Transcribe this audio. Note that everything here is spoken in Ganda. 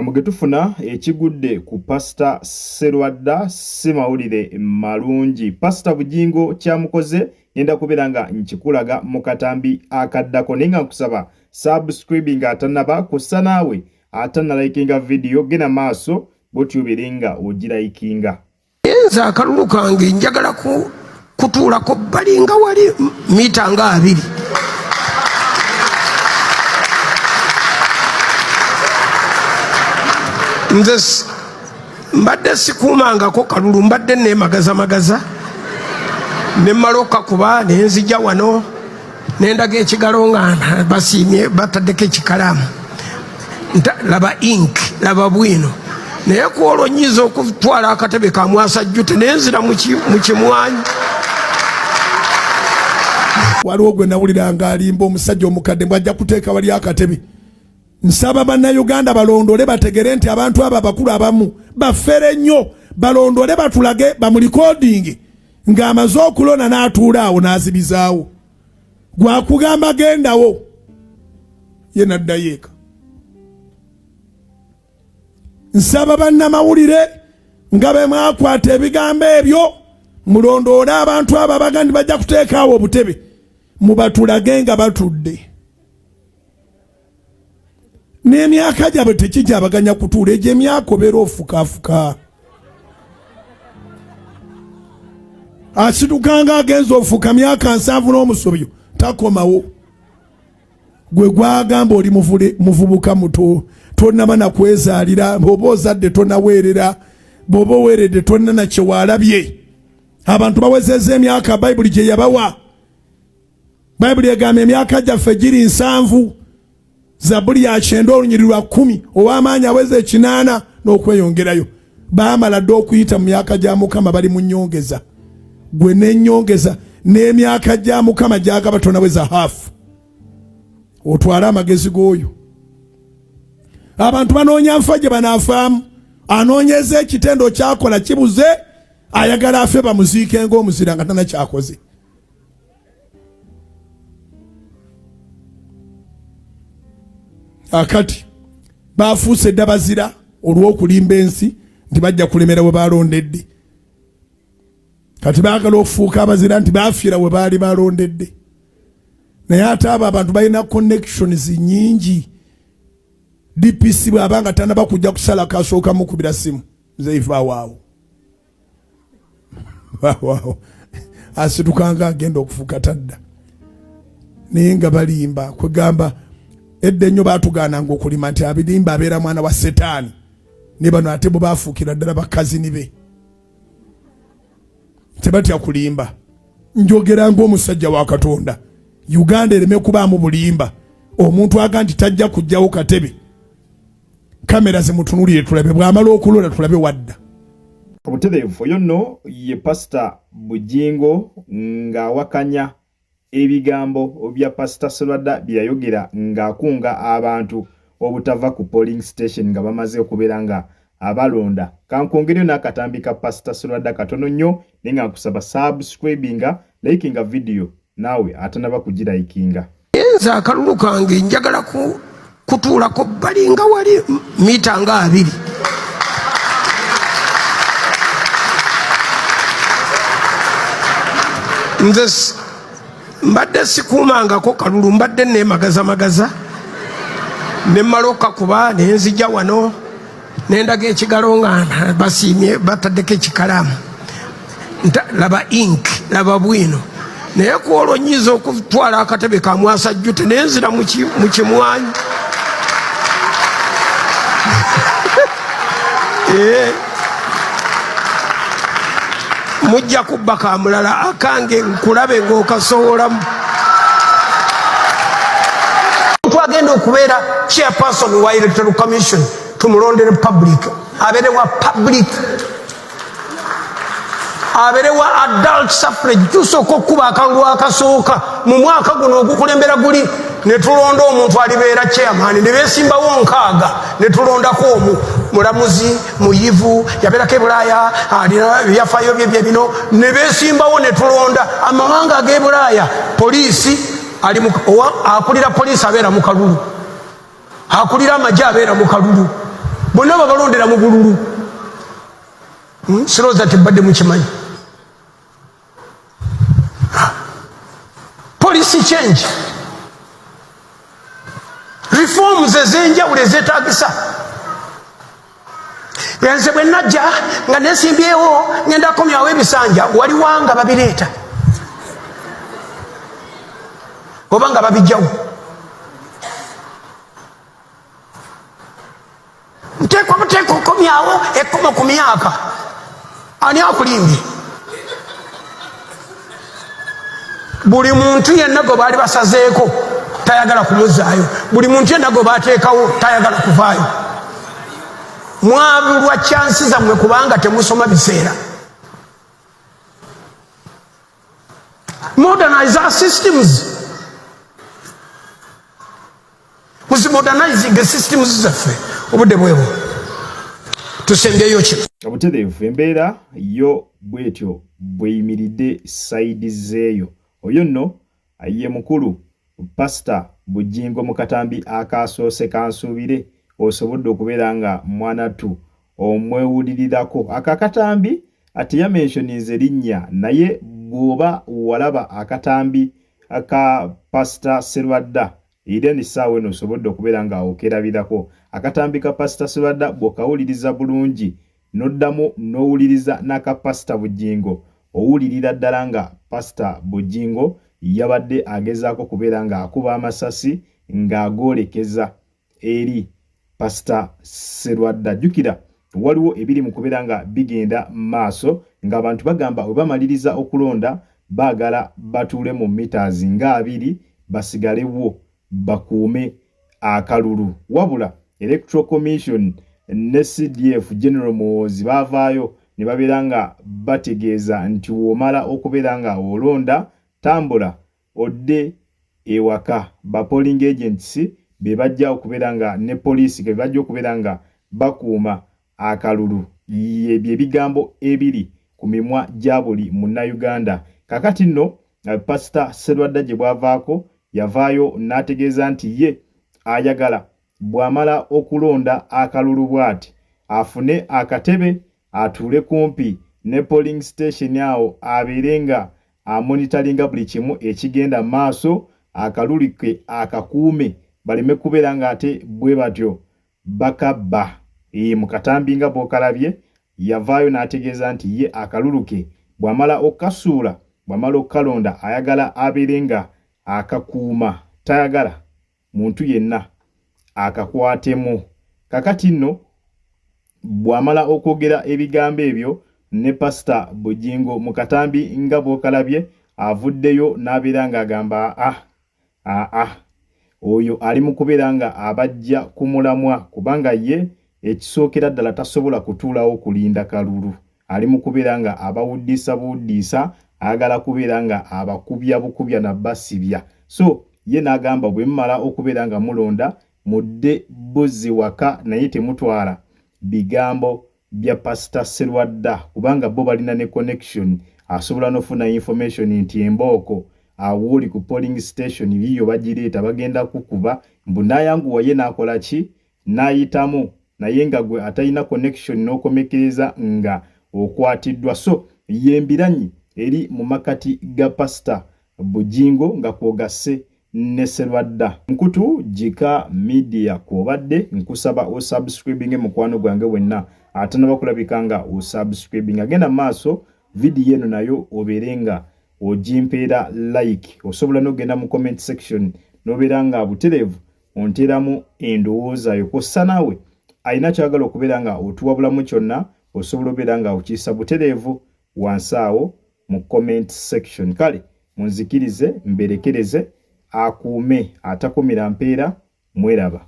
Mu ge tufuna ekigudde ku Pasita Sserwadda si mawulire malungi. Pasita Bugingo kyamukoze ngenda kubeera nga nkikulaga mu katambi akaddako, naye nga nkusaba subscribing atanaba kussa naawe atanalayikinga vidiyo genda maaso bwotyo obeere nga ogirayikinga. Nze akalulu kange njagala kutuulako bbali nga wali mita nga 20. Nze mbadde sikuumangako kalulu, mbadde neemagazamagaza ne mmala okukakuba ne nzija wano ne ndaga ekigalo nga basiimye bataddeko ekikalaamu, laba ink, laba bwino. Naye ku olwo nnyinza okutwala akatebe ka mwasajjute ne nzira mu kimwanyi. Waliwo gwe nawulira ng'alimba omusajja omukadde mbu ajja kuteeka wali akatebe. Nsaba bannayuganda balondole bategere nti abantu abo abakulu abamu bafere nnyo, balondole batulage bamulikodingi ng'amaze okulona n'atuula awo n'azibizaawo. Gwakugamba gendawo ye n'addayo eka. Nsaba bannamawulire nga be mwakwata ebigambo ebyo mulondoole abantu abo abaga nti bajja kuteekaawo obutebe, mubatulage nga batudde. N'emyaka gyabwe tekigyabaganya kutuula, egyo emyaka obeera ofukaafuka. Asitukanga agenza ofuka myaka 70 n'omusobyo takomawo. Gwe gwagamba oli muvubuka muto, tonnaba na kwezaalira, bw'oba ozadde tonnaweerera, bw'oba oweeredde tonna na kye waalabye. Abantu bawezezza emyaka Bayibuli gye yabawa. Bayibuli egamba emyaka gyaffe giri 70. Zabbuli ya 90 olunyiriri lwa 10, ow'amaanyi aweza 80 n'okweyongerayo. Baamala dda okuyita mu myaka gya Mukama, bali mu nnyongeza. Gwe n'ennyongeza n'emyaka gya Mukama gyagaba tonaweza haafu. Otwale amagezi g'oyo. Abantu banoonya nfa gye banaafaamu, anoonyeza ekitendo kyakola kibuze, ayagala afe bamuziike ng'omuzira nga tanakyakoze. Akati bafuuse dda bazira olw'okulimba ensi nti bajja kulemera we balondedde. Kati baagala okufuuka abazira nti bafiira we baali balondedde. Naye ate abo abantu balina connections nyingi. DPC bw'aba nga tannaba kujja kusalako asooka mukubira simu, nze ivaawo awo. Asitukanga agenda okufuuka tadda. Naye nga balimba, kwegamba edda ennyo baatugaananga okulima nti abirimba abeera mwana wa Setaani. Ne bano ate bo baafuukira ddala bakazini be, tebatya kulimba. Njogera ng'omusajja wa Katonda, Uganda ereme kubaamu bulimba. Omuntu aga nti tajja kujjawo katebe, kamera zimutunulire tulabe, bw'amala okulola tulabe wadda. Obutereevu oyo nno ye Pasita Bugingo ng'awakanya ebigambo bya Pasita Sserwadda bye yayogera ng'akunga abantu obutava ku polling station nga bamaze okubeera nga abalonda. Kankwongereyo n'akatambi ka Pasita Sserwadda katono nnyo, naye nga nkusaba subscribinga, likinga video naawe atanaba kugirayikinga. Nze akalulu kange njagala kutuulako bbali nga wali mita nga 20. Nze mbadde sikuumangako kalulu, mbadde neemagazamagaza ne mmala okukakuba ne nzija wano ne ndaga ekigalo nga basiimye bataddeko ekikalaamu, laba ink, laba bwino. Naye ku olwo nnyinza okutwala akatebe ka mwasajjute ne nzira mu kimwanyi. Mujja kubba ka mulala, akange nkulabe ng'okasowolamu. Omuntu agenda okubeera chairperson wa Electoral Commission tumulondere public, abeere wa public, abeere wa adult suffrage. Tusooka okukuba akalulu akasooka mu mwaka guno ogukulembera guli ne tulonda omuntu alibeera chairman, ne beesimbawo 60 ne tulondako omu, mulamuzi muyivu, yabeerako e Bulaaya, alina ebyafaayo bye bye bino, ne beesimbawo ne tulonda. Amawanga ag'e Bulaaya poliisi ali mu, owa, akulira poliisi abeera mu kalulu, akulira amagye abeera mu kalulu. Bonna babalondera mu bululu. Sirowooza tebadde mukimanyi. Policy change, reforms ez'enjawulo ezeetagisa. Nze bwe najja nga nesimbyewo, ngenda komyawo ebisanja. Waliwanga babireeta oba nga babijjawo? Nteekwa buteeka okomyawo ekkomo ku myaka. Ani akulimbye? Buli muntu yenna gwe baali basazeeko tayagala kumuzaayo. Buli muntu yenna gwe bateekawo tayagala kuvaayo. Mwabulwa kyansi zammwe kubanga temusoma biseera. Modernize our systems, muzimodernizing systems zaffe. Obudde bwebwo, tusembyeyo kino. Obutereevu embeera yo bwetyo bweyimiridde side zeeyo. Oyo nno ye mukulu Pasita Bugingo mu katambi akaasoose. Kansuubire osobodde okubeera nga mwanattu omwewulirirako. Ako akatambi teyamentioninze linnya, naye bw'oba walaba akatambi ka Pasita Serwadda era n'essaawa eno osobodde okubeera nga okerabirako. Akatambi ka Pasita Serwadda bw'okawuliriza bulungi, n'oddamu n'owuliriza n'aka Pasita Bugingo, owulirira ddala nga Pasita Bugingo yabadde agezaako kubeera ng'akuba amasasi ng'agoolekeza eri Pasita Serwadda. Jjukira waliwo ebiri mu kubeera nga bigenda maaso ng'abantu bagamba bwe bamaliriza okulonda baagala batuule mu meters nga 20 basigalewo bakuume akalulu. Wabula Electoral Commission ne CDF General Muhoozi baavaayo ne babeera nga bategeeza nti w'omala okubeera nga olonda, tambula odde ewaka, ba polling agents be bajja okubeera nga ne poliisi be bajja okubeera nga bakuuma akalulu. Bye bigambo ebiri ku mimwa gya buli Munnayuganda. Kakati nno Pasita Serwadda gye bwavaako yavaayo n'ategeeza nti ye ayagala bw'amala okulonda akalulu bw'ati afune akatebe atuule kumpi ne polling station awo, abeere nga amonitalinga buli kimu ekigenda maaso, akalulu ke akakuume baleme kubeera ng'ate bwe batyo bakabba. Mu katambi nga bw'okalabye, yavaayo n'ategeeza nti ye akalulu ke bw'amala okukasuula, bw'amala okukalonda, ayagala abeere nga akakuuma, tayagala muntu yenna akakwatemu. Kakati nno bw'amala okwogera ebigambo ebyo, ne Pasita Bugingo mu katambi nga bw'okalabye avuddeyo n'abeera ng'agamba ah aa oyo ali mu kubeera nga abajja ku mulamwa, kubanga ye ekisookera ddala tasobola kutuulawo kulinda kalulu. Ali mu kubeera nga abawuddiisa buwuddiisa, ayagala kubeera nga abakubya bukubya na basibya. So ye n'agamba bwe mumala okubeera nga mulonda mudde buzzi waka, naye temutwala bigambo bya Pasita Serwadda kubanga bo balina ne connection, asobola n'ofuna information nti embooko awooli ku polling station yiyo bagireeta bagenda kukuba mbu n'ayanguwa ye n'akola ki n'ayitamu, naye nga gwe atalina connection n'okomekereza nga okwatiddwa. So yembiranyi eri mu makati ga Pasita Bugingo nga kwogasse ne Serwadda. Nkutu Gika Media kw'obadde, nkusaba osubscribinge mukwano gwange wenna atanaba kulabika nga osubscribing. Agenda maaso vidiyo eno nayo obeere nga ogimpeera like. Osobola n'okugenda mu comment section n'obeera nga butereevu onteeramu endowooza yo, kw'ossa naawe alina kyagala okubeera nga otuwabulamu kyonna osobola obeera nga okiisa butereevu wansi awo mu comment section. Kale munzikirize mberekereze, akuume atakumira mpeera, mweraba.